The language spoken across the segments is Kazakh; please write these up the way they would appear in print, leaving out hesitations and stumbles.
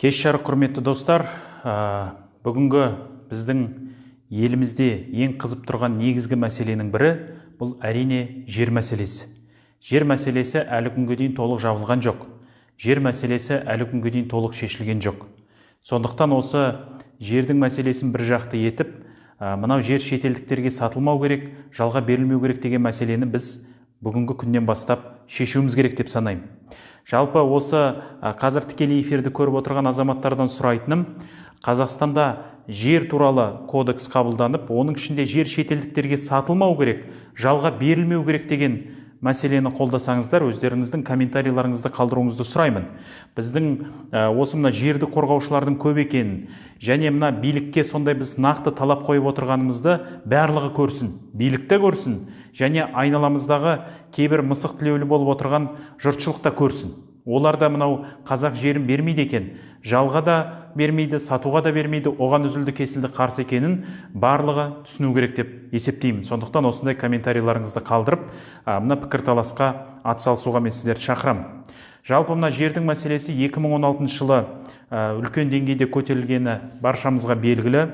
Кеш жарық, құрметті достар. Бүгінгі біздің елімізде ең қызып тұрған негізгі мәселенің бірі бұл, әрине, жер мәселесі. Жер мәселесі әлі күнге дейін толық жабылған жоқ. Жер мәселесі әлі күнге дейін толық шешілген жоқ. Сондықтан осы жердің мәселесін бір жақты етіп, мынау жер шетелдіктерге сатылмау керек, жалға берілмеу керек деген мәселені біз бүгінгі күннен бастап шешуіміз керек деп санаймын. Жалпы осы қазір тікелей эфирді көріп отырған азаматтардан сұрайтыным: Қазақстанда жер туралы кодекс қабылданып, оның ішінде жер шетелдіктерге сатылмау керек, жалға берілмеу керек деген мәселені қолдасаңыздар, өздеріңіздің комментарийларыңызды қалдыруыңызды сұраймын. Біздің осы мына жерді қорғаушылардың көп екенін және мына билікке сондай біз нақты талап қойып отырғанымызды барлығы көрсін, билік те көрсін және айналамыздағы кейбір мысық тілеулі болып отырған жұртшылық та көрсін. Олар да мынау қазақ жерін бермейді екен, жалға да бермейді, сатуға да бермейді, оған үзілді кесілді қарсы екенін барлығы түсіну керек деп есептеймін. Сондықтан осындай комментарийларыңызды қалдырып, мына пікірталасқа атсалысуға мен сіздерді шақырамын. Жалпы мына жердің мәселесі 2016 жылы үлкен деңгейде көтерілгені баршамызға белгілі.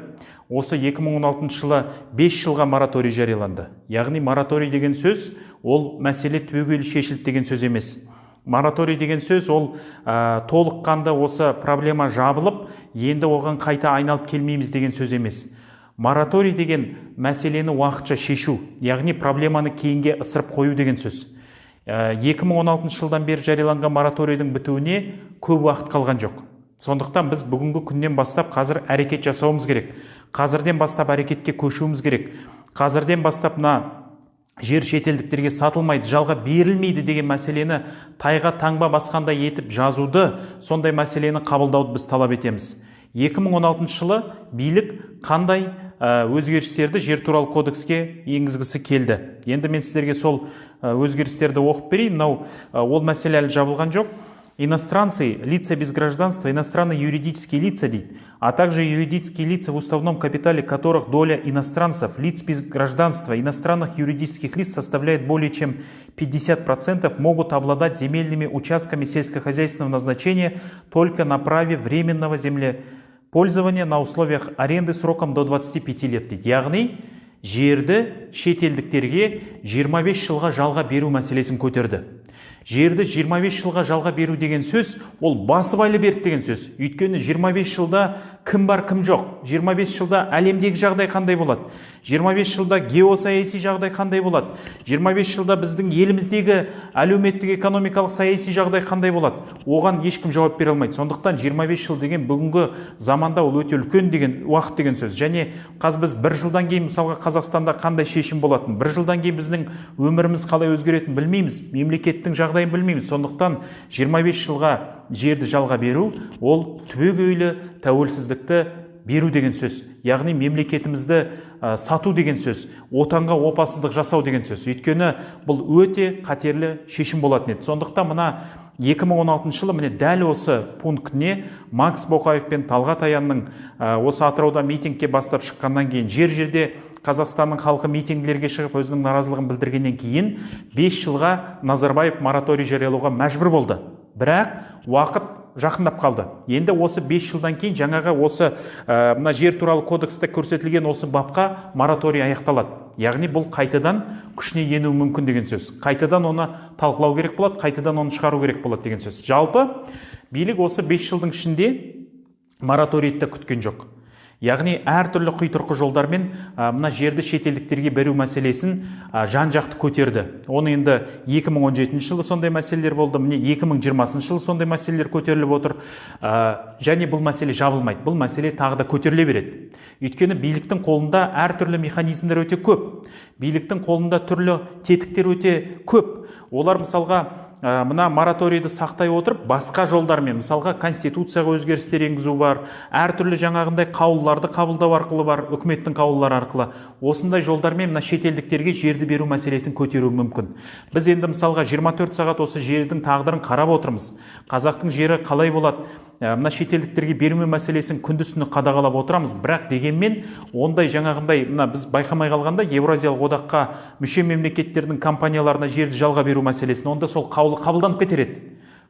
Осы 2016 жылы 5 жылға мораторий жарияланды. Яғни мораторий деген сөз ол мәселе түбегейлі шешілді деген сөз емес. Мораторий деген сөз ол толыққанды осы проблема жабылып, енді оған қайта айналып келмейміз деген сөз емес. Мораторий деген мәселені уақытша шешу, яғни проблеманы кейінге ысырып қою деген сөз. 2016 жылдан бері жарияланған мораторийдің бітуіне көп уақыт қалған жоқ. Сондықтан біз бүгінгі күннен бастап қазір әрекет жасауымыз керек, қазірден бастап әрекетке көшуіміз керек. Қазірден бастап мына жер шетелдіктерге сатылмайды, жалға берілмейді деген мәселені тайға таңба басқандай етіп жазуды, сондай мәселені қабылдауды біз талап етеміз. 2016 жылы билік қандай өзгерістерді жер туралы кодекске енгізгісі келді? Енді мен сіздерге сол өзгерістерді оқып берейін. Мынау ол мәселе әлі жабылған жоқ. Иностранцы, лица без гражданства, иностранные юридические лица дейді, а также юридические лица, в уставном капитале которых доля иностранцев, лиц без гражданства, иностранных юридических лиц составляет более чем 50%, могут обладать земельными участками сельскохозяйственного назначения только на праве временного землепользования на условиях аренды сроком до 25 лет дейді. Яғни жерді шетелдіктерге 25 жылға жалға беру мәселесін көтерді. Жерді 25 жылға жалға беру деген сөз ол басыбайлы берді деген сөз. Өйткені 25 жылда кім бар, кім жоқ, 25 жылда әлемдегі жағдай қандай болады, 25 жылда геосаяси жағдай қандай болады, 25 жылда біздің еліміздегі әлеуметтік, экономикалық, саяси жағдай қандай болады, оған ешкім жауап бере алмайды. Сондықтан 25 жыл деген бүгінгі заманда ол өте үлкен деген уақыт деген сөз. Және қазір біз бір жылдан кейін, мысалға, Қазақстанда қандай шешім болатын, бір жылдан кейін біздің өміріміз қалай өзгеретінін білмейміз, мемлекеттің жағдайын білмейміз. Сондықтан 25 жылға жерді жалға беру ол түбегейлі тәуелсіздікті беру деген сөз, яғни мемлекетімізді сату деген сөз, отанға опасыздық жасау деген сөз. Өйткені бұл өте қатерлі шешім болатын еді. Сондықтан мына 2016 жылы міне дәл осы пунктіне Макс Боқаев пен Талғат Аянның осы Атырауда митингке бастап шыққаннан кейін, жер жерде Қазақстанның халқы митингілерге шығып, өзінің наразылығын білдіргеннен кейін 5 жылға Назарбаев мораторий жариялауға мәжбүр болды. Бірақ уақыт жақындап қалды. Енді осы 5 жылдан кейін жаңағы осы мына жер туралы кодексте көрсетілген осы бапқа мораторий аяқталады. Яғни бұл қайтадан күшіне енуі мүмкін деген сөз. Қайтадан оны талқылау керек болады, қайтадан оны шығару керек болады деген сөз. Жалпы билік осы 5 жылдың ішінде мораторийді де күткен жоқ. Яғни әртүрлі құйтырқы жолдармен мына жерді шетелдіктерге беру мәселесін жан жақты көтерді. Оны енді 2017 жылы сондай мәселелер болды, міне, 2020 жылы сондай мәселелер көтеріліп отыр. Және бұл мәселе жабылмайды, бұл мәселе тағы да көтеріле береді. Өйткені биліктің қолында әртүрлі механизмдер өте көп, биліктің қолында түрлі тетіктер өте көп. Олар, мысалға, мына мораторийді сақтай отырып, басқа жолдармен, мысалға, конституцияға өзгерістер енгізу бар, әртүрлі жаңағындай қаулыларды қабылдау арқылы бар, үкіметтің қаулылары арқылы, осындай жолдармен мына шетелдіктерге жерді беру мәселесін көтеруі мүмкін. Біз енді, мысалға, 24 сағат осы жердің тағдырын қарап отырмыз. Қазақтың жері қалай болады, мына шетелдіктерге бермеу мәселесін күндіз түні қадағалап отырамыз. Бірақ дегенмен ондай жаңағындай мына біз байқамай қалғанда Еуразиялық одаққа мүше мемлекеттердің компанияларына жерді жалға беру мәселесін, онда сол қаулы қабылданып кетер еді.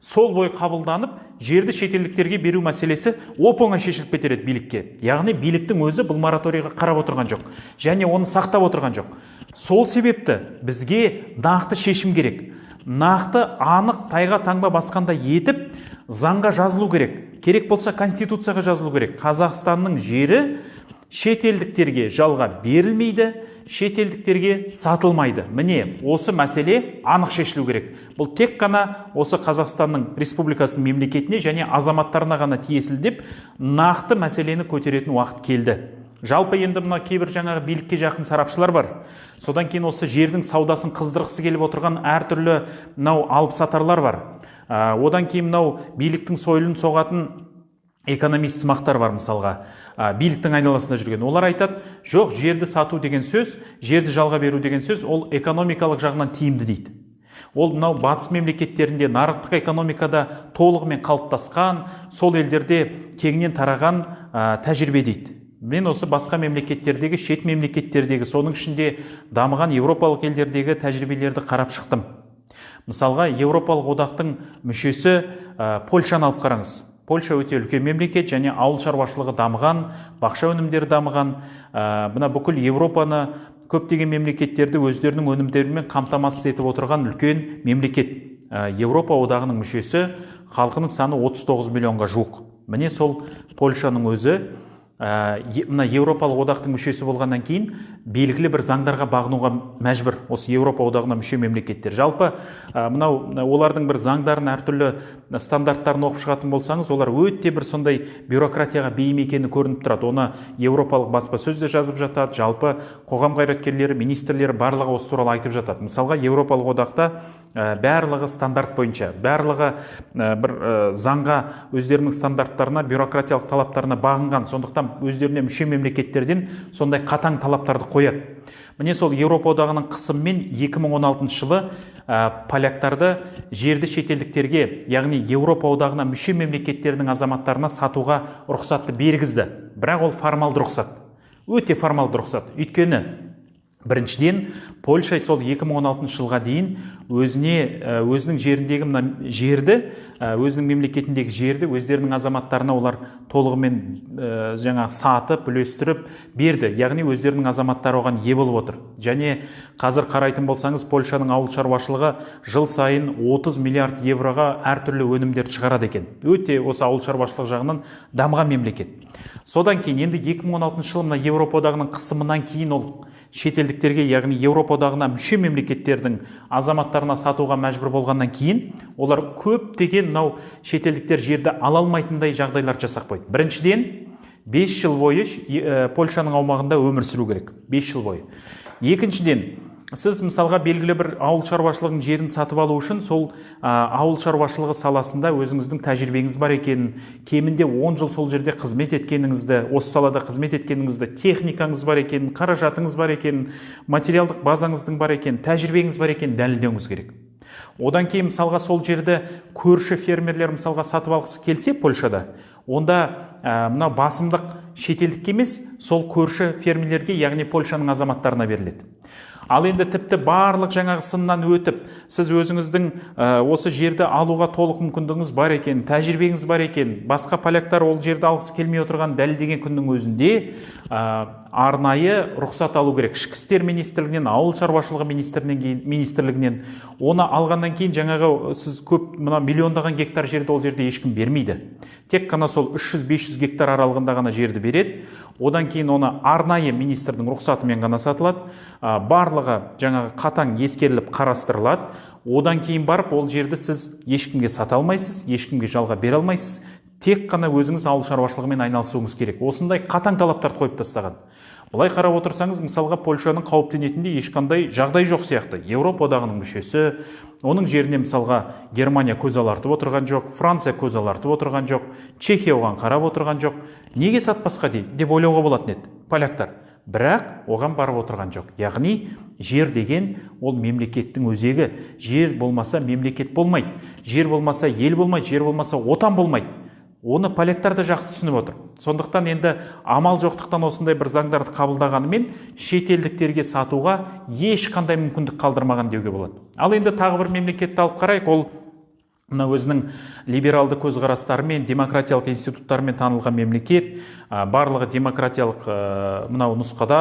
Сол бой қабылданып, жерді шетелдіктерге беру мәселесі оп-оңай шешіліп кетер еді билікке. Яғни биліктің өзі бұл мораторийға қарап отырған жоқ және оны сақтап отырған жоқ. Сол себепті бізге нақты шешім керек. Нақты, анық, тайға таңба басқандай етіп заңға жазылу керек. Керек болса конституцияға жазылу керек. Қазақстанның жері шетелдіктерге жалға берілмейді, шетелдіктерге сатылмайды. Міне, осы мәселе анық шешілу керек. Бұл тек қана осы Қазақстанның Республикасының мемлекетіне және азаматтарына ғана тиесілі деп нақты мәселені көтеретін уақыт келді. Жалпы енді мына кейбір жаңағы билікке жақын сарапшылар бар. Содан кейін осы жердің саудасын қыздырғысы келіп отырған әртүрлі мынау алып сатарлар бар. Одан кейін мынау биліктің сойылын соғатын экономист сымақтар бар мысалға, биліктің айналасында жүрген. Олар айтады, жоқ, жерді сату деген сөз, жерді жалға беру деген сөз, ол экономикалық жағынан тиімді дейді. Ол мынау батыс мемлекеттерінде нарықтық экономикада толығымен қалыптасқан, сол елдерде кеңінен тараған тәжірибе дейді. Мен осы басқа мемлекеттердегі, шет мемлекеттердегі, соның ішінде дамыған еуропалық елдердегі тәжірибелерді қарап шықтым. Мысалға, Еуропалық одақтың мүшесі Польшаны алып қараңыз. Польша өте үлкен мемлекет және ауыл шаруашылығы дамыған, бақша өнімдері дамыған. Мына бүкіл Еуропаны, көптеген мемлекеттерді өздерінің өнімдерімен қамтамасыз етіп отырған үлкен мемлекет. Еуропа одағының мүшесі, халқының саны 39 миллионға жуық. Міне, сол Польшаның өзі мына Еуропалық одақтың мүшесі болғаннан кейін белгілі бір заңдарға бағынуға мәжбүр. Осы Еуропа одағына мүше мемлекеттер. Жалпы мынау олардың бір заңдарын, әртүрлі стандарттарын оқып шығатын болсаңыз, олар өте бір сондай бюрократияға бейім екені көрініп тұрады. Оны еуропалық баспасөз де жазып жатады, жалпы қоғам қайраткерлері, министрлері барлығы осы туралы айтып жатады. Мысалға, Еуропалық одақта барлығы стандарт бойынша, барлығы бір заңға, өздерінің стандарттарына, бюрократиялық талаптарына бағынған. Сондықтан өздеріне мүше мемлекеттерден сондай қатаң талаптарды қояды. Міне, сол Еуропа одағының қысымымен 2016 жылы поляктарды жерді шетелдіктерге, яғни Еуропа одағына мүше мемлекеттердің азаматтарына сатуға рұқсатты бергізді. Бірақ ол формалды рұқсат, өте формалды рұқсат. Өйткені біріншіден, Польша сол 2016 жылға дейін өзіне, өзінің жеріндегі мына жерді, өзінің мемлекетіндегі жерді өздерінің азаматтарына олар толығымен жаңа сатып, үлестіріп берді. Яғни өздерінің азаматтары оған ие болып отыр. Және қазір қарайтын болсаңыз, Польшаның ауыл шаруашылығы жыл сайын 30 миллиард евроға әртүрлі өнімдерді шығарады екен. Өте осы ауыл шаруашылығы жағынан дамыған мемлекет. Содан кейін енді 2016 жылы мына Еуропа одағының қысымынан кейін ол шетелдіктерге, яғни Еуропа одағына мүше мемлекеттердің азаматтарына сатуға мәжбүр болғаннан кейін, олар көптеген мынау шетелдіктер жерді ала алмайтындай жағдайлар жасап қойды. Біріншіден, 5 жыл бойы Польшаның аумағында өмір сүру керек. 5 жыл бойы. Екіншіден, сіз мысалға белгілі бір ауыл шаруашылығының жерін сатып алу үшін сол ауыл шаруашылығы саласында өзіңіздің тәжірибеңіз бар екенін, кемінде 10 жыл сол жерде қызмет еткеніңізді, осы салада қызмет еткеніңізді, техникаңыз бар екенін, қаражатыңыз бар екенін, материалдық базаңыздың бар екенін, тәжірибеңіз бар екенін дәлелдеуіңіз керек. Одан кейін мысалға сол жерді көрші фермерлер мысалға сатып алғысы келсе Польшада, онда мынау басымдық шетелдікке емес, сол көрші фермерлерге, яғни Польшаның азаматтарына беріледі. Ал енді тіпті барлық жаңағы сыннан өтіп, сіз өзіңіздің осы жерді алуға толық мүмкіндігіңіз бар екен, тәжірибеңіз бар екен, басқа поляктар ол жерді алғысы келмей отырған дәлелдеген күннің өзінде арнайы рұқсат алу керек Ішкі істер министрлігінен, Ауыл шаруашылығы министрлігінен. Оны алғаннан кейін жаңағы сіз көп мына миллиондаған гектар жерді ол жерде ешкім бермейді. Тек қана сол 300-500 гектар аралығында ғана жерді береді. Одан кейін оны арнайы министрдің рұқсатымен ғана сатылады. Барлығы жаңағы қатаң ескеріліп қарастырылады. Одан кейін барып ол жерді сіз ешкімге сата алмайсыз, ешкімге жалға бере алмайсыз, тек қана өзіңіз ауыл шаруашылығымен айналысуыңыз керек. Осындай қатаң талаптарды қойып тастаған. Былай қарап отырсаңыз, мысалға, Польшаның қауіптенетіндей ешқандай жағдай жоқ сияқты. Еуропа одағының мүшесі, оның жеріне мысалға Германия көз алартып отырған жоқ, Франция көз алартып отырған жоқ, Чехия оған қарап отырған жоқ. Неге сатпасқа дейді деп ойлауға болатын еді поляктар, бірақ оған барып отырған жоқ. Яғни жер деген ол мемлекеттің өзегі. Жер болмаса, мемлекет болмайды, жер болмаса, ел болмайды, жер болмаса, отан болмайды. Оны поляктар да жақсы түсініп отыр. Сондықтан енді амал жоқтықтан осындай бір заңдарды қабылдағанымен, шетелдіктерге сатуға ешқандай мүмкіндік қалдырмаған деуге болады. Ал енді тағы бір мемлекетті алып қарайық, ол Мына өзінің либералды көзқарастарымен, демократиялық институттарымен танылған мемлекет, барлығы демократиялық мынау нұсқада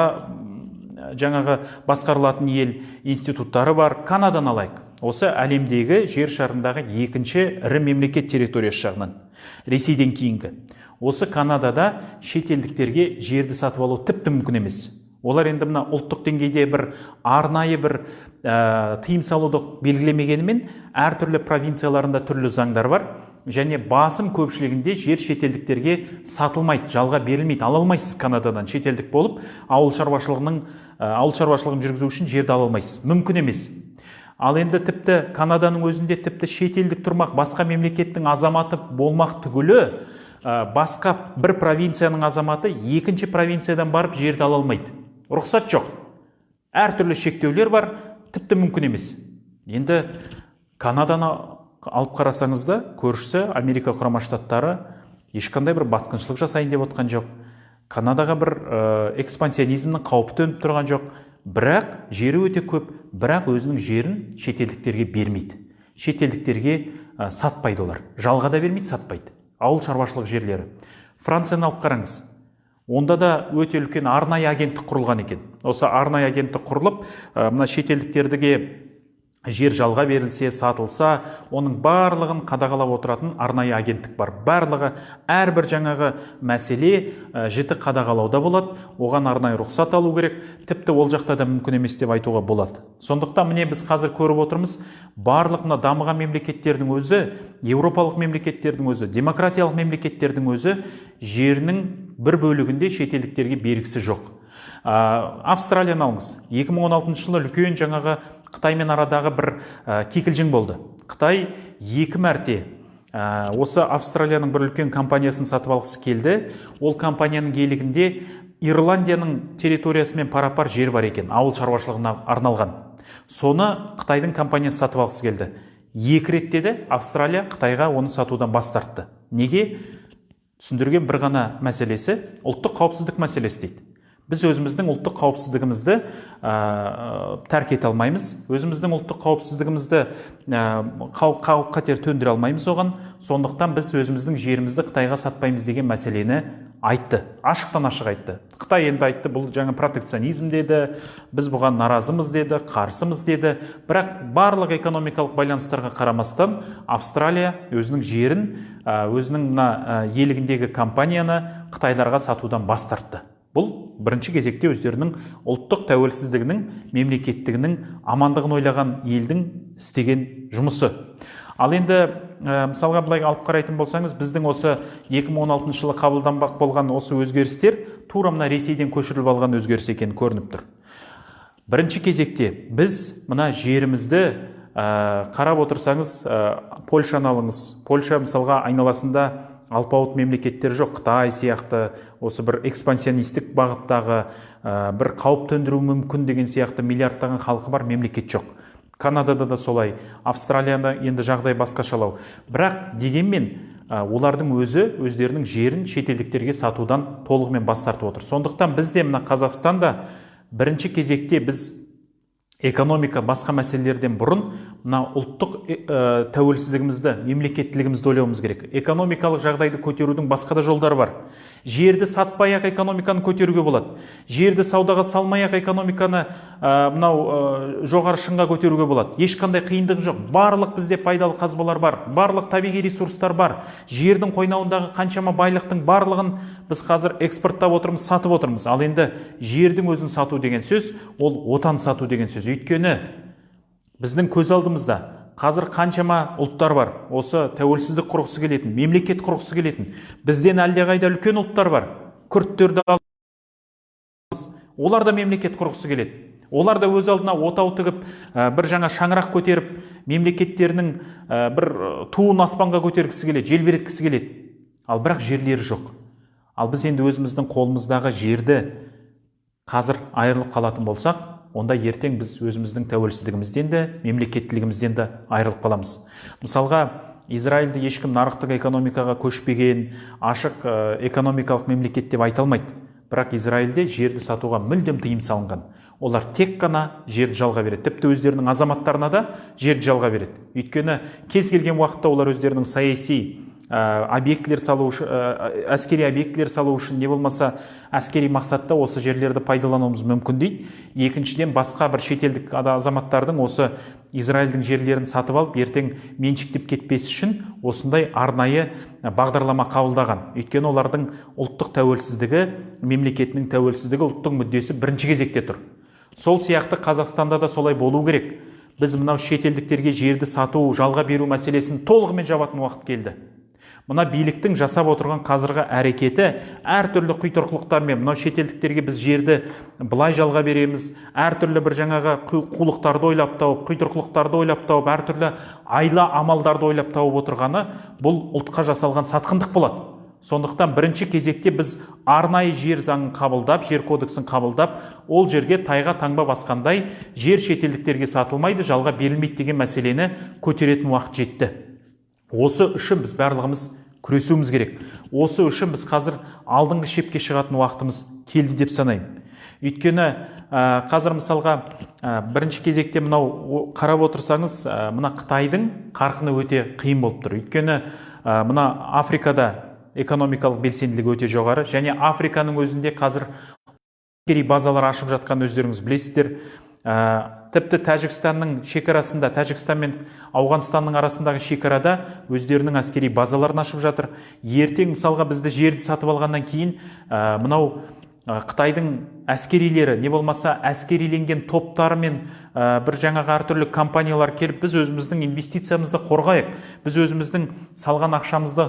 жаңағы басқарылатын ел, институттары бар. Канаданы алайық. Осы әлемдегі жер шарындағы екінші ірі мемлекет территориясы жағынан, Ресейден кейінгі. Осы Канадада шетелдіктерге жерді сатып алу тіпті мүмкін емес. Олар енді мына ұлттық деңгейде бір арнайы бір тыйым салуды белгілемегенімен, әртүрлі провинцияларында түрлі заңдар бар және басым көпшілігінде жер шетелдіктерге сатылмайды, жалға берілмейді, ала алмайсыз. Канададан шетелдік болып ауыл шаруашылығын жүргізу үшін жерді ала алмайсыз, мүмкін емес. Ал енді тіпті Канаданың өзінде тіпті шетелдік тұрмақ, басқа мемлекеттің азаматы болмақ түгілі, басқа бір провинцияның азаматы екінші провинциядан барып жерді ала алмайды, рұқсат жоқ, әртүрлі шектеулер бар, тіпті мүмкін емес. Енді Канаданы алып қарасаңыз да, көршісі Америка Құрама Штаттары ешқандай бір басқыншылық жасайын деп отқан жоқ, Канадаға бір экспансионизмнің қаупі төніп тұрған жоқ, бірақ жері өте көп, бірақ өзінің жерін шетелдіктерге бермейді, шетелдіктерге сатпайды олар, жалға да бермейді, сатпайды ауыл шаруашылық жерлері. Францияны алып қараңыз, онда да өте үлкен арнайы агенттік құрылған екен. Осы арнайы агенттік құрылып, мына шетелдіктерге жер жалға берілсе, сатылса, оның барлығын қадағалап отыратын арнайы агенттік бар. Барлығы, әрбір жаңағы мәселе жіті қадағалауда болады, оған арнайы рұқсат алу керек, тіпті ол жақта да мүмкін емес деп айтуға болады. Сондықтан міне біз қазір көріп отырмыз, барлық мына дамыған мемлекеттердің өзі, еуропалық мемлекеттердің өзі, демократиялық мемлекеттердің өзі жерінің бір бөлігінде шетелдіктерге бергісі жоқ. Австралияны алыңыз. 2016 жылы үлкен жаңағы Қытаймен арадағы бір кикілжің болды. Қытай екі мәрте осы Австралияның бір үлкен компаниясын сатып алғысы келді. Ол компанияның иелігінде Ирландияның территориясымен пара-пар жер бар екен, ауыл шаруашылығына арналған. Соны Қытайдың компаниясы сатып алғысы келді. Екі ретте де Австралия Қытайға оны сатудан бас тартты. Неге? Түсіндірген бір ғана мәселесі: ұлттық қауіпсіздік мәселесі дейді. Біз өзіміздің ұлттық қауіпсіздігімізді тәрк ете алмаймыз, өзіміздің ұлттық қауіпсіздігімізді қауіп қатер төндіре алмаймыз оған, сондықтан біз өзіміздің жерімізді Қытайға сатпаймыз деген мәселені айтты, ашықтан ашық айтты. Қытай енді айтты, бұл жаңа протекционизм деді, біз бұған наразымыз деді, қарсымыз деді. Бірақ барлық экономикалық байланыстарға қарамастан Австралия өзінің жерін, өзінің мына иелігіндегі компанияны қытайларға сатудан бас тартты. Бұл бірінші кезекте өздерінің ұлттық тәуелсіздігінің, мемлекеттігінің амандығын ойлаған елдің істеген жұмысы. Ал енді мысалға былай алып қарайтын болсаңыз, біздің осы 2016 жылы қабылданбақ болған осы өзгерістер тура мына Ресейден көшіріліп алған өзгеріс екені көрініп тұр. Бірінші кезекте біз мына жерімізді қарап отырсаңыз, Польшаны алыңыз. Польша мысалға айналасында алпауыт мемлекеттер жоқ, Қытай сияқты осы бір экспансионистік бағыттағы бір қауіп төндіруі мүмкін деген сияқты миллиардтаған халқы бар мемлекет жоқ. Канадада да солай, Австралияда енді жағдай басқашалау. Бірақ дегенмен олардың өзі өздерінің жерін шетелдіктерге сатудан толығымен бас тартып отыр. Сондықтан біз де мына Қазақстанда бірінші кезекте біз экономика, басқа мәселелерден бұрын мына ұлттық тәуелсіздігімізді, мемлекеттілігімізді ойлауымыз керек. Экономикалық жағдайды көтерудің басқа да жолдары бар. Жерді сатпай ақ экономиканы көтеруге болады, жерді саудаға салмай ақ экономиканы мынау жоғары шыңға көтеруге болады. Ешқандай қиындық жоқ. Барлық бізде пайдалы қазбалар бар, барлық табиғи ресурстар бар. Жердің қойнауындағы қаншама байлықтың барлығын біз қазір экспорттап отырмыз, сатып отырмыз. Ал енді жердің өзін сату деген сөз — ол отан сату деген сөз. Өйткені біздің көз алдымызда қазір қаншама ұлттар бар, осы тәуелсіздік құрғысы келетін, мемлекет құрғысы келетін, бізден әлдеқайда үлкен ұлттар бар. Күрттерді алыңыз, олар да мемлекет құрғысы келеді, олар да өз алдына отау тігіп, бір жаңа шаңырақ көтеріп, мемлекеттерінің бір туын аспанға көтергісі келеді, желбіреткісі келеді. Ал бірақ жерлері жоқ. Ал біз енді өзіміздің қолымыздағы жерді қазір айырылып қалатын болсақ, онда ертең біз өзіміздің тәуелсіздігімізден де, мемлекеттілігімізден де айырылып қаламыз. Мысалға, Израильді ешкім нарықтық экономикаға көшпеген, ашық экономикалық мемлекет деп айта алмайды. Бірақ Израильде жерді сатуға мүлдем тыйым салынған. Олар тек қана жерді жалға береді. Тіпті өздерінің азаматтарына да жерді жалға береді. Өйткені кез келген уақытта олар өздерінің саяси объектілер салу үшін, әскери объектілер салу үшін, не болмаса әскери мақсатта осы жерлерді пайдалануымыз мүмкін дейді. Екіншіден, басқа бір шетелдік азаматтардың осы Израильдің жерлерін сатып алып, ертең меншіктеп кетпес үшін осындай арнайы бағдарлама қабылдаған. Өйткені олардың ұлттық тәуелсіздігі, мемлекетінің тәуелсіздігі, ұлттың мүддесі бірінші кезекте тұр. Сол сияқты Қазақстанда да солай болу керек. Біз мынау шетелдіктерге жерді сату, жалға беру мәселесін толығымен жабатын уақыт келді. Мына биліктің жасап отырған қазіргі әрекеті әртүрлі құйтырқылықтармен, мынау шетелдіктерге біз жерді былай жалға береміз, әртүрлі бір жаңағы қулықтарды ойлап тауып, құйтырқылықтарды ойлап тауып, әртүрлі айла амалдарды ойлап тауып отырғаны бұл ұлтқа жасалған сатқындық болады. Сондықтан бірінші кезекте біз арнайы жер заңын қабылдап, жер кодексін қабылдап, ол жерге тайға таңба басқандай жер шетелдіктерге сатылмайды, жалға берілмейді деген мәселені көтеретін уақыт жетті. Осы үшін біз барлығымыз күресуіміз керек. Осы үшін біз қазір алдыңғы шепке шығатын уақытымыз келді деп санаймын. Өйткені қазір мысалға бірінші кезекте мынау қарап отырсаңыз, мына Қытайдың қарқыны өте қиын болып тұр. Өйткені мына Африкада экономикалық белсенділігі өте жоғары, және Африканың өзінде қазір әскери базалар ашып жатқан өздеріңіз білесіздер. Тіпті Тәжікстанның шекарасында, Тәжікстан мен Ауғанстанның арасындағы шекарада өздерінің әскери базаларын ашып жатыр. Ертең мысалға бізді жерді сатып алғаннан кейін мынау Қытайдың әскерилері, не болмаса әскериленген топтары мен бір жаңағы әртүрлі компаниялар келіп, біз өзіміздің инвестициямызды қорғайық, біз өзіміздің салған ақшамызды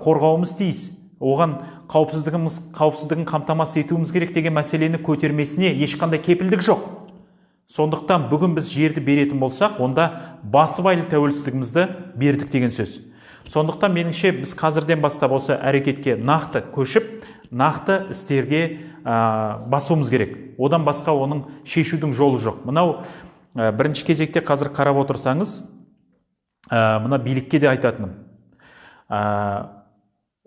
қорғауымыз тиіс, оған қауіпсіздігін қамтамасыз етуіміз керек деген мәселені көтермесіне ешқандай кепілдік жоқ. Сондықтан бүгін біз жерді беретін болсақ, онда басыбайлы тәуелсіздігімізді бердік деген сөз. Сондықтан меніңше біз қазірден бастап осы әрекетке нақты көшіп, нақты істерге басуымыз керек. Одан басқа оның шешудің жолы жоқ. Мынау бірінші кезекте қазір қарап отырсаңыз, мына билікке де айтатыным.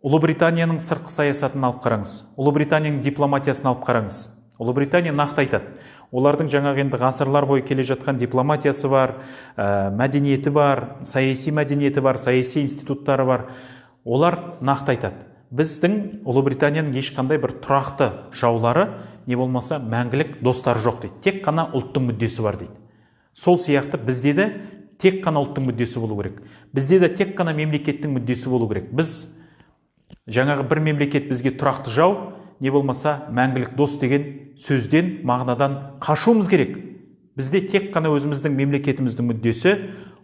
Ұлыбританияның сыртқы саясатын алып қараңыз, Ұлыбританияның дипломатиясын алып қараңыз. Ұлыбритания нақты айтады. Олардың жаңағы енді ғасырлар бойы келе жатқан дипломатиясы бар, мәдениеті бар, саяси мәдениеті бар, саяси институттары бар. Олар нақты айтады. Біздің Ұлыбританияның ешқандай бір тұрақты жаулары, не болмаса мәңгілік достары жоқ дейді. Тек қана ұлттың мүддесі бар дейді. Сол сияқты бізде де тек қана ұлттың мүддесі болу керек. Бізде де тек қана мемлекеттің мүддесі болу керек. Біз жаңағы бір мемлекет бізге тұрақты жау, не болмаса мәңгілік дос деген сөзден, мағынадан қашуымыз керек. Бізде тек қана өзіміздің мемлекетіміздің мүддесі,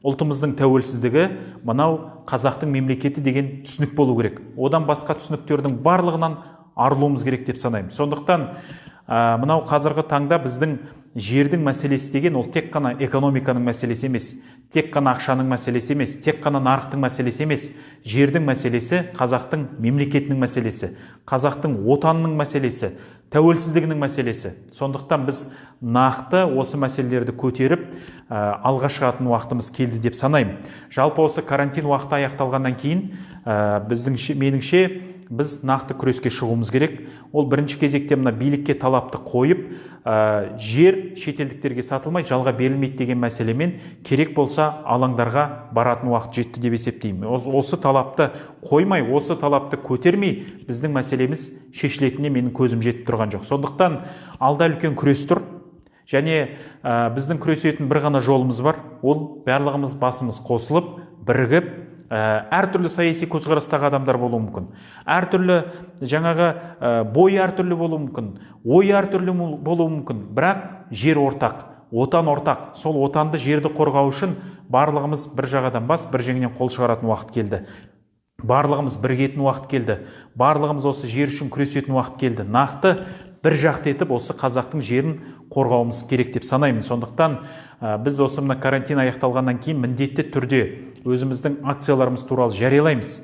ұлтымыздың тәуелсіздігі, мынау қазақтың мемлекеті деген түсінік болу керек. Одан басқа түсініктердің барлығынан арылуымыз керек деп санаймын. Сондықтан мынау қазіргі таңда біздің жердің мәселесі деген ол тек қана экономиканың мәселесі емес, тек қана ақшаның мәселесі емес, тек қана нарықтың мәселесі емес. Жердің мәселесі қазақтың мемлекетінің мәселесі, қазақтың отанының мәселесі, тәуелсіздігінің мәселесі. Сондықтан біз нақты осы мәселелерді көтеріп, алға шығатын уақытымыз келді деп санаймын. Жалпы осы карантин уақыты аяқталғаннан кейін меніңше біз нақты күреске шығуымыз керек. Ол бірінші кезекте мына билікке талапты қойып, жер шетелдіктерге сатылмай, жалға берілмейді деген мәселемен керек болса алаңдарға баратын уақыт жетті деп есептеймін. Осы талапты қоймай, осы талапты көтермей біздің мәселеміз шешілетініне менің көзім жетіп тұрған жоқ. Сондықтан алда үлкен күрес тұр. Және біздің күресетін бір ғана жолымыз бар. Ол барлығымыз басымыз қосылып, бірігіп, әртүрлі саяси көзқарастағы адамдар болуы мүмкін. Әртүрлі жаңағы бойы әртүрлі болуы мүмкін, ойы әртүрлі болуы мүмкін. Бірақ жер ортақ, отан ортақ. Сол отанды, жерді қорғау үшін барлығымыз бір жағадан бас, бір жеңнен қол шығаратын уақыт келді. Барлығымыз бірігетін уақыт келді. Барлығымыз осы жер үшін күресетін уақыт келді. Нақты бір жақты етіп осы қазақтың жерін қорғауымыз керек деп санаймын. Сондықтан біз осы мына карантин аяқталғаннан кейін міндетті түрде өзіміздің акцияларымыз туралы жариялаймыз.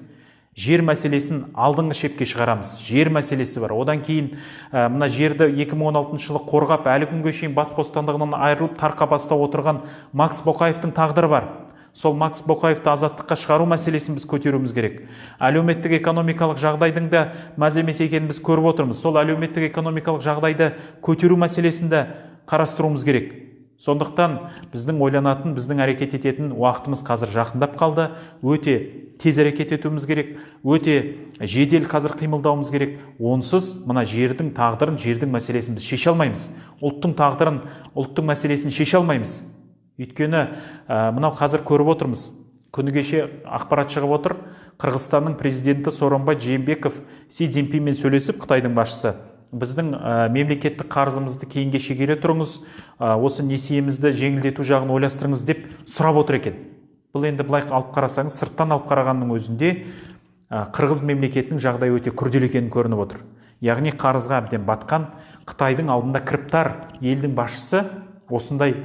Жер мәселесін алдыңғы шепке шығарамыз. Жер мәселесі бар. Одан кейін мына жерді 2016 жылы қорғап, әлі күнге шейін бас бостандығынан айырылып тарқа бастап отырған Макс Боқаевтың тағдыры бар. Сол Макс Боқаевты азаттыққа шығару мәселесін біз көтеруіміз керек. Әлеуметтік экономикалық жағдайдың да мәз емес екенін біз көріп отырмыз. Сол әлеуметтік экономикалық жағдайды көтеру мәселесін де қарастыруымыз керек. Сондықтан біздің ойланатын, біздің әрекет ететін уақытымыз қазір жақындап қалды. Өте тез әрекет етуіміз керек, өте жедел қазір қимылдауымыз керек. Онсыз мына жердің тағдырын, жердің мәселесін біз шеше алмаймыз. Ұлттың тағдырын, ұлттың мәселесін шеше алмаймыз. Өйткені мынау қазір көріп отырмыз. Күні кеше ақпарат шығып отыр. Қырғызстанның президенті Сооронбай Жээнбеков Си Цзиньпинмен сөйлесіп, Қытайдың басшысы, біздің мемлекеттік қарызымызды кейінге шегере тұрыңыз, осы несиемізді жеңілдету жағын ойластырыңыз деп сұрап отыр екен. Бұл енді былай алып қарасаңыз, сырттан алып қарағанның өзінде қырғыз мемлекетінің жағдайы өте күрделі екенін көрініп отыр. Яғни қарызға әбден батқан Қытайдың алдында кіріптар елдің басшысы осындай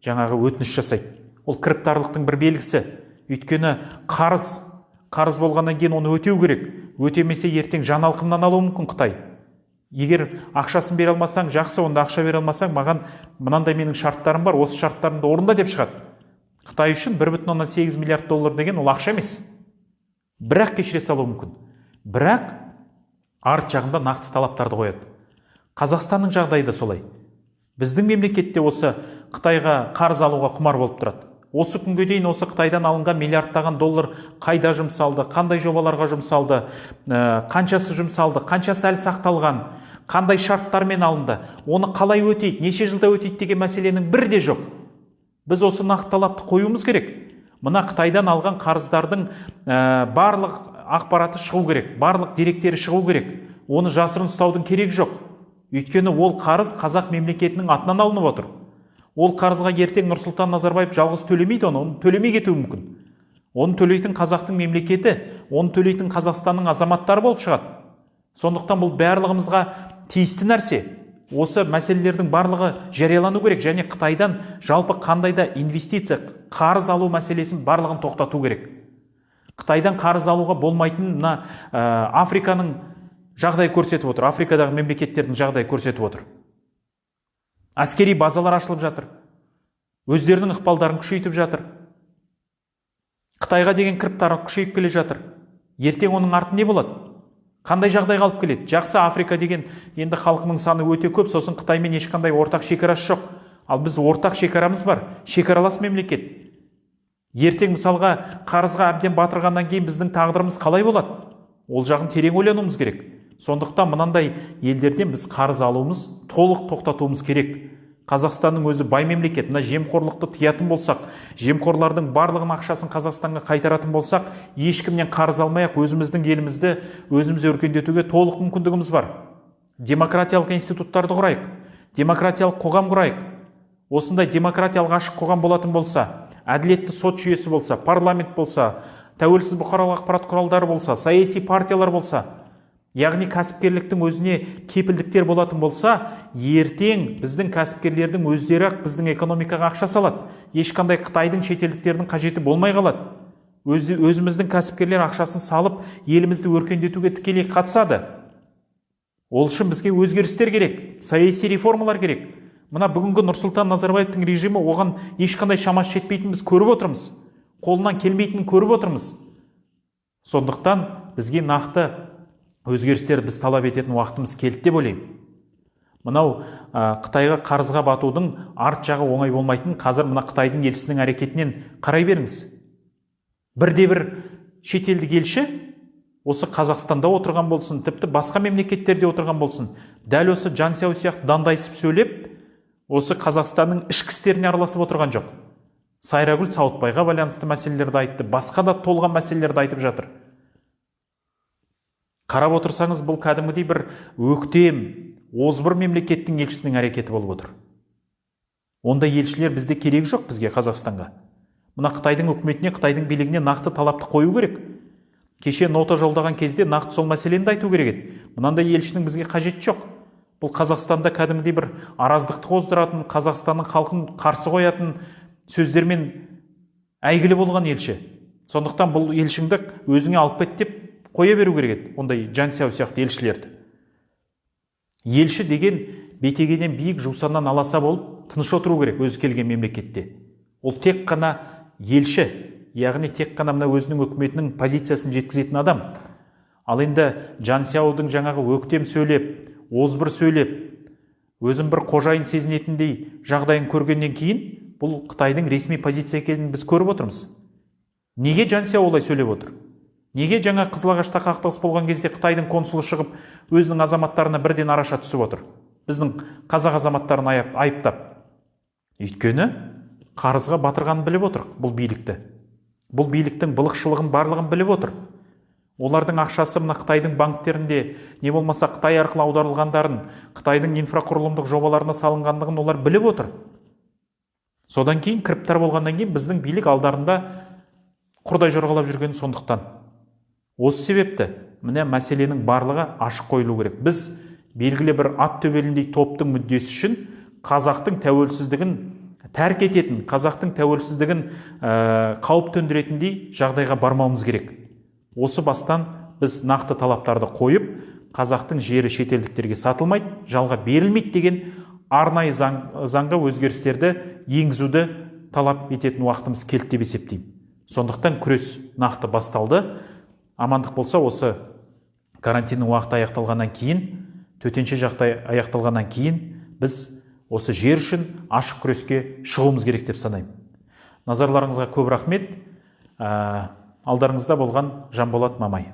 жаңағы өтініш жасайды. Ол кіріптарлықтың бір белгісі. Өйткені қарыз болғаннан кейін оны өтеу керек. Өтемесе ертең жан алқымнан алуы мүмкін Қытай. Егер ақшасын бере алмасаң, жақсы, онда ақша бере алмасаң, маған мынандай менің шарттарым бар, осы шарттарымды орында деп шығады. Қытай үшін 1,8 миллиард доллар деген ол ақша емес. Бірақ кешіре салуы мүмкін. Бірақ арт жағында нақты талаптарды қояды. Қазақстанның жағдайы да солай. Біздің мемлекетте осы Қытайға қарыз алуға құмар болып тұрады. Осы күнге дейін осы Қытайдан алынған миллиардтаған доллар қайда жұмсалды, қандай жобаларға жұмсалды, қаншасы жұмсалды, қаншасы әлі сақталған, қандай шарттармен алынды, оны қалай өтейді, неше жылда өтейді деген мәселенің бірі де жоқ. Біз осы нақты талапты қоюымыз керек. Мына Қытайдан алған қарыздардың барлық ақпараты шығу керек, барлық деректері шығу керек. Оны жасырын ұстаудың керегі жоқ. Өйткені ол қарыз қазақ мемлекетінің атынан алынып отыр. Ол қарызға ертең Нұрсұлтан Назарбаев жалғыз төлемейді, оны төлемей кетуі мүмкін. Оны төлейтін қазақтың мемлекеті, оны төлейтін Қазақстанның азаматтары болып шығады. Сондықтан бұл барлығымызға тиісті нәрсе. Осы мәселелердің барлығы жариялану керек және Қытайдан жалпы қандай да инвестиция, қарыз алу мәселесін барлығын тоқтату керек. Қытайдан қарыз алуға болмайтын мына Африканың жағдайы көрсетіп отыр, Африкадағы мемлекеттердің жағдайы көрсетіп отыр. Әскери базалар ашылып жатыр. Өздерінің ықпалдарын күшейтіп жатыр. Қытайға деген кіріптары күшейіп келе жатыр. Ертең оның арты не болады? Қандай жағдайға алып келеді? Жақсы, Африка деген енді халқының саны өте көп, сосын Қытаймен ешқандай ортақ шекарасы жоқ. Ал біз ортақ шекарамыз бар, шекаралас мемлекет. Ертең мысалға қарызға әбден батырғаннан кейін біздің тағдырымыз қалай болады? Ол жағын терең ойлануымыз керек. Сондықтан мынандай елдерден біз қарыз алуымыз, толық тоқтатуымыз керек. Қазақстанның өзі бай мемлекет. Мына жемқорлықты тыятын болсақ, жемқорлардың барлығын ақшасын Қазақстанға қайтаратын болсақ, ешкімнен қарыз алмай-ақ өзіміздің елімізді өзіміз өркендетуге толық мүмкіндігіміз бар. Демократиялық институттарды құрайық, демократиялық қоғам құрайық. Осындай демократиялық ашық қоғам болатын болса, әділетті сот жүйесі болса, парламент болса, тәуелсіз бұқаралық ақпарат құралдары болса, саяси партиялар болса, яғни кәсіпкерліктің өзіне кепілдіктер болатын болса, ертең біздің кәсіпкерлердің өздері ақ біздің экономикаға ақша салады. Ешқандай Қытайдың, шетелдіктердің қажеті болмай қалады. Өзіміздің кәсіпкерлер ақшасын салып, елімізді өркендетуге тікелей қатысады. Ол үшін бізге өзгерістер керек, саяси реформалар керек. Мына бүгінгі Нұрсұлтан Назарбаевтың режимі оған ешқандай шамасы жетпейтінін біз көріп отырмыз. Қолынан келмейтінін көріп отырмыз. Сондықтан бізге нақты өзгерістер біз талап ететін уақытымыз келді деп ойлаймын. Мынау Қытайға қарызға батудың арт жағы оңай болмайтын қазір мына Қытайдың елшісінің әрекетінен қарай беріңіз. Бірде-бір шетелдік елші осы Қазақстанда отырған болсын, тіпті басқа мемлекеттерде отырған болсын, дәл осы Жан Сяо сияқты дандайсып сөйлеп, осы Қазақстанның ішкі істеріне араласып отырған жоқ. Сайрагүл Сауытбайға байланысты мәселелерді айтты, басқа да толған мәселелерді айтып жатыр. Қарап отырсаңыз, бұл кәдімгідей бір өктем, озбыр мемлекеттің елшісінің әрекеті болып отыр. Ондай елшілер бізде керек жоқ бізге, Қазақстанға. Мына Қытайдың үкіметіне, Қытайдың билігіне нақты талапты қою керек. Кеше нота жолдаған кезде нақты сол мәселені де айту керек еді. Мынандай елшінің бізге қажеті жоқ. Бұл Қазақстанда кәдімгідей бір араздықты қоздыратын, Қазақстанның халқын қарсы қоятын сөздермен әйгілі болған елші. Сондықтан бұл елшіңді өзіңе алып кет деп қоя беру керек еді, ондай Жан Сяо сияқты елшілерді. Елші деген бетегеден биік, жусаннан аласа болып тыныш отыру керек өзі келген мемлекетте. Ол тек қана елші, яғни тек қана мына өзінің үкіметінің позициясын жеткізетін адам. Ал енді Жан Сяоудың жаңағы өктем сөйлеп, озбыр сөйлеп, Өзін бір қожайын сезінетіндей жағдайын көргеннен кейін бұл Қытайдың ресми позиция екенін біз көріп отырмыз. Неге Жансия олай сөйлеп отыр? Неге жаңа Қызылағашта қақтығыс болған кезде Қытайдың консулы шығып, өзінің азаматтарына бірден араша түсіп отыр? Біздің қазақ азаматтарын айыптап. Өйткені қарызға батырғанын біліп отыр бұл билікті. Бұл биліктің былықшылығын барлығын біліп отыр. Олардың ақшасы мына Қытайдың банктерінде, не болмаса Қытай арқылы аударылғандарын, Қытайдың инфрақұрылымдық жобаларына салынғандығын олар біліп отыр. Содан кейін кіріптар болғаннан кейін біздің билік алдарында құрдай жорғалап жүргені сондықтан. Осы себепті міне мәселенің барлығы ашық қойылу керек. Біз белгілі бір ат төбеліндей топтың мүддесі үшін қазақтың тәуелсіздігін тәрк ететін, қазақтың тәуелсіздігін қауіп төндіретіндей жағдайға бармауымыз керек. Осы бастан біз нақты талаптарды қойып, қазақтың жері шетелдіктерге сатылмайды, жалға берілмейді деген арнайы заңға өзгерістерді енгізуді талап ететін уақытымыз келді деп есептеймін. Сондықтан күрес нақты басталды. Амандық болса, осы карантиннің уақыты аяқталғаннан кейін, төтенше жағдай аяқталғаннан кейін біз осы жер үшін ашық күреске шығуымыз керек деп санаймын. Назарларыңызға көп рахмет. Алдарыңызда болған Жанболат Мамай.